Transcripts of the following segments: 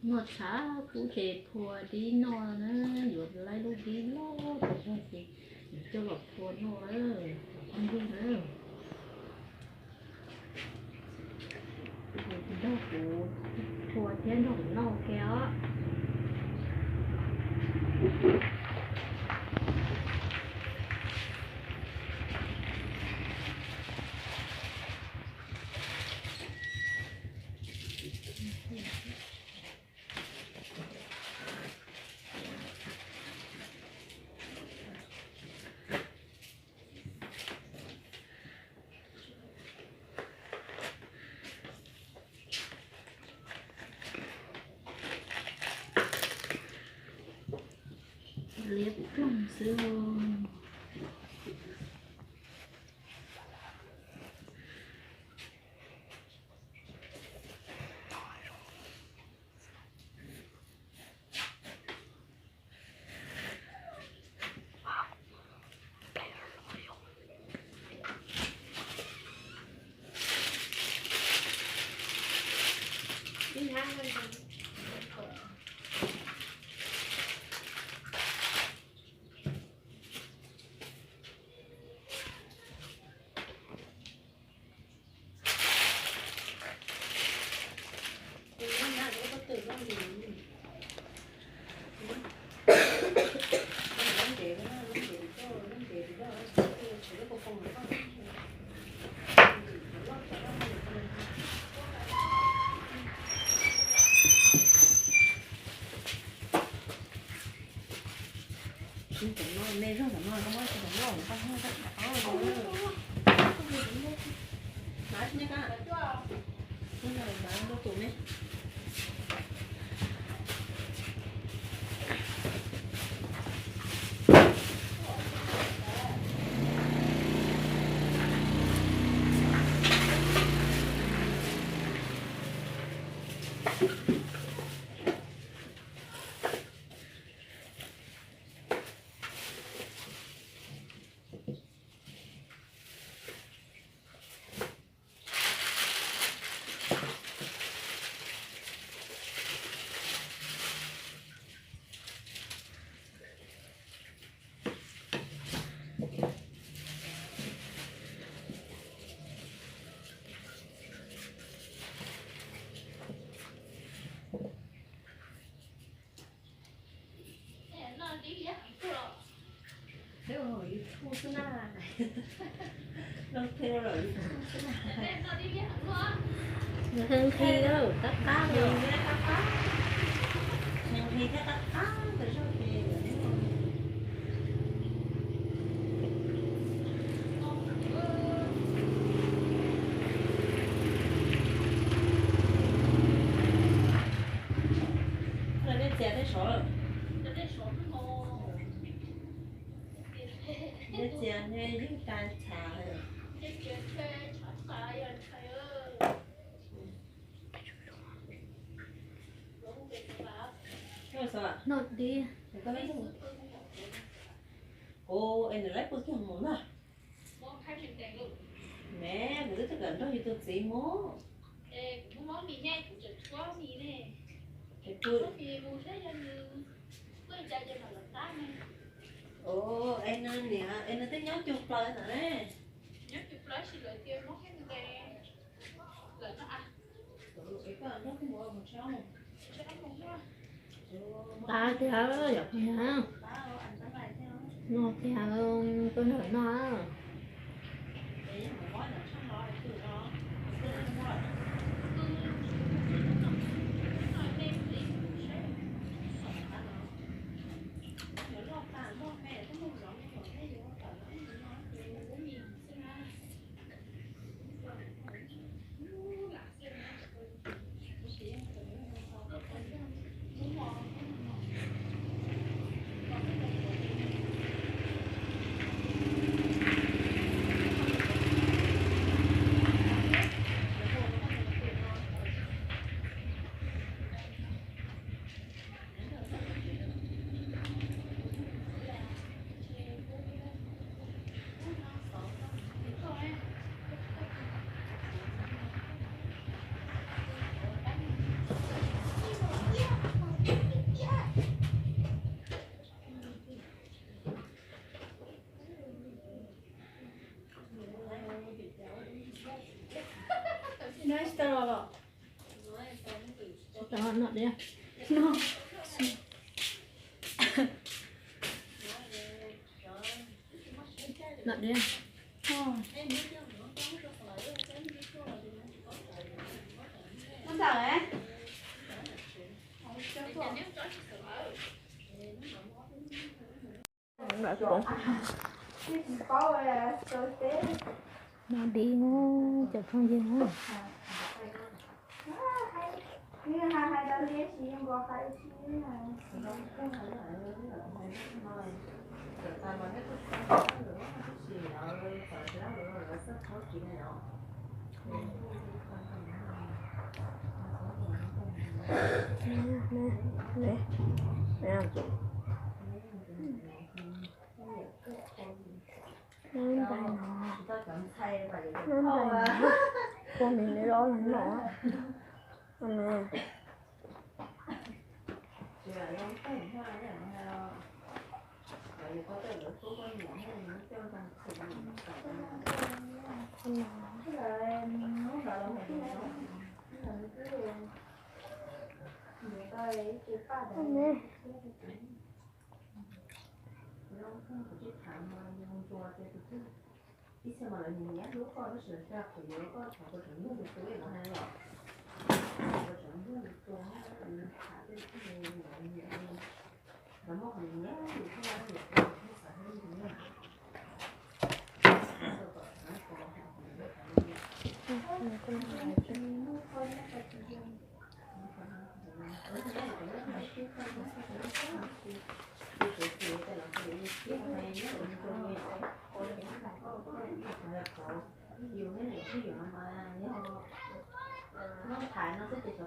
Noj tshav kub ces phua dib noj na, yuav laib lub dib loj tas zog ces yuav coj los phua noj na, phooj ywg na. Nrog kuv phua thiab nrog kuv noj ua ke os. Liab ploog xwb. Nqhis lawm, qab qab lawm. Nqhis thiab qab qab tas zog ces lawv nej txias tej saud lawm. Nej txias nej yeej tas txhav lawm. Noj dib. Kuv es nws laib pw kiag mus na. Me, kuv twb tsis kam nrog yus tus txiv mus. Es nws niam, es nws twb nyob cuag plaws ntawd ne. Qab tiag yom, no tiag, tuaj nrog noj. Noj diab. Noj diab. Noj diab,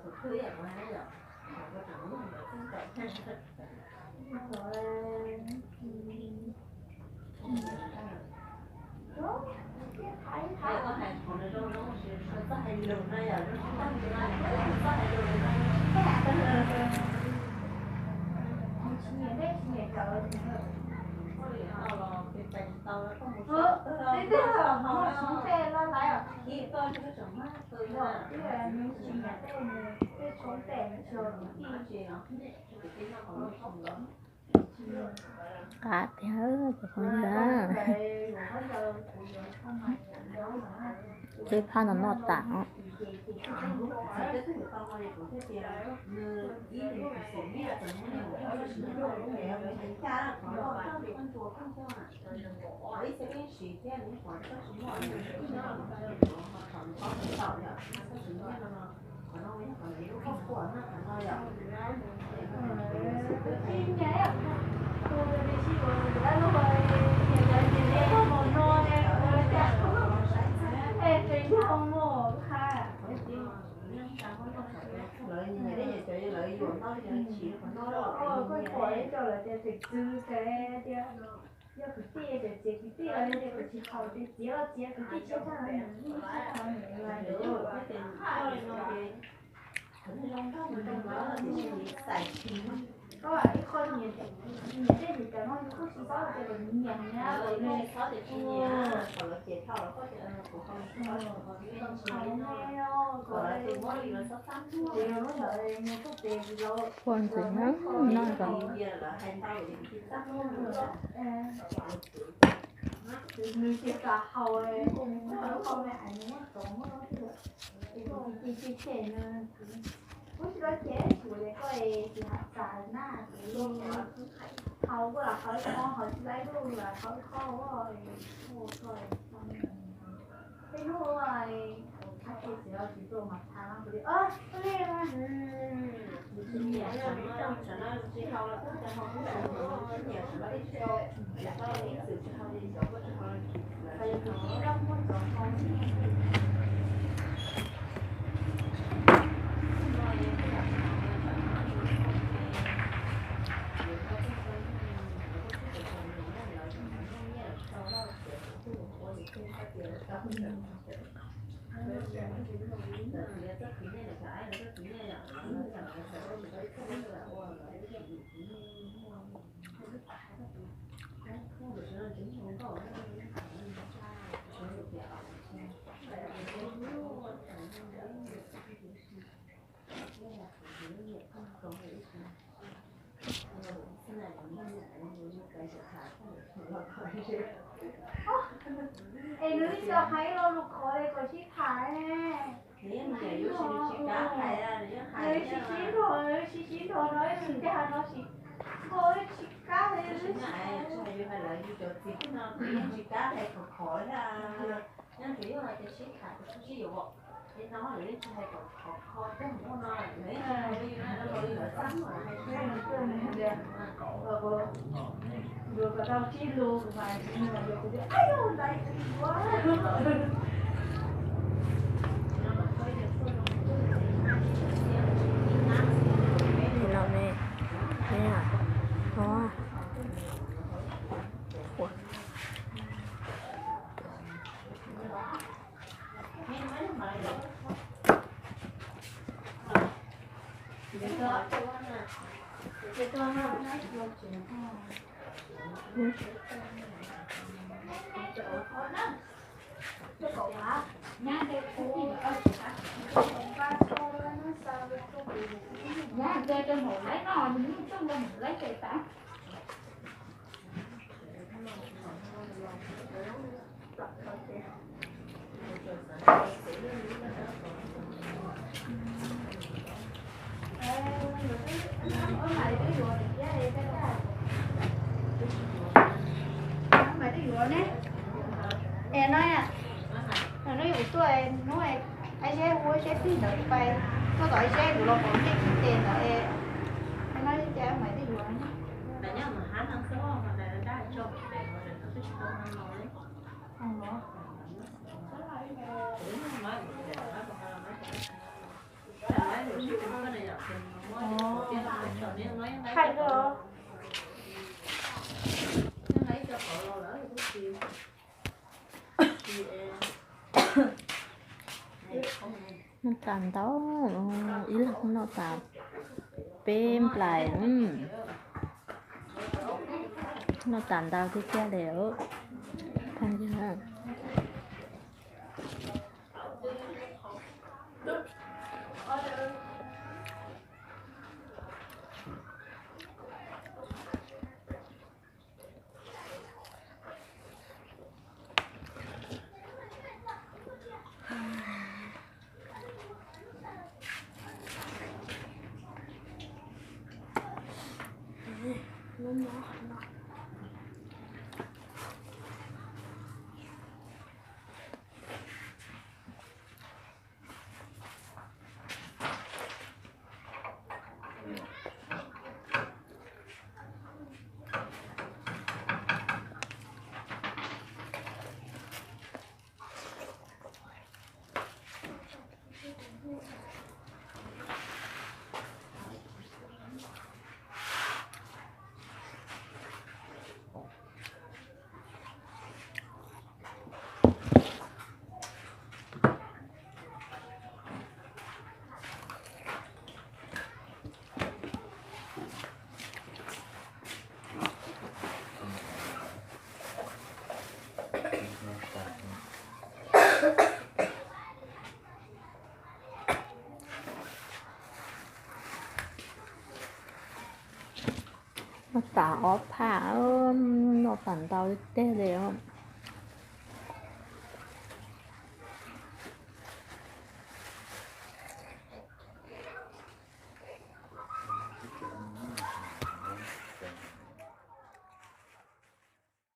cov phooj ywg. Nab ntais no, nab ntais no, pua nws nws ob leeg no. Qab tiag cov phooj ywg. Peb phab no noj tas os. Yog kwv tij ces txiav kwv tij, txiav los txiav kwv tij tshiab tag, koj ib qho nyiam, nyiam tej nyiam cov no yus kuj tsis txhob tias kom nyiam nyiam. Ua ntxim no kom nws tias kom haus, ces ces ces nws kuj tsis tau ces kuv li koj tsis hais tas na, ces haus kuj lam haus ib qho, haus tsis tau kuj lam haus ib qho. Tej hnub ab ces txiv los tsis tuaj mas thav no kuv li, ua li na. Es nws coj hais lo lus qhov kom sib tham. Nws sib sib nrog, sib sib nrog no tsis nkag no tsis, nkauj tsis kab li. Es no, no yuav kuv tuaj hnub, aib seb hu seb twg ntawd pais, tuaj tom aib seb kuv los pom ncej tsis tes ntawd es, no cas Maiv twb yuav. Thaij os. Noj tas ntau, ib leeg noj tas peb nplais. Noj tas ntau tiag tiag li. Noj tas ob phaj, noj tas ntau tiag li os.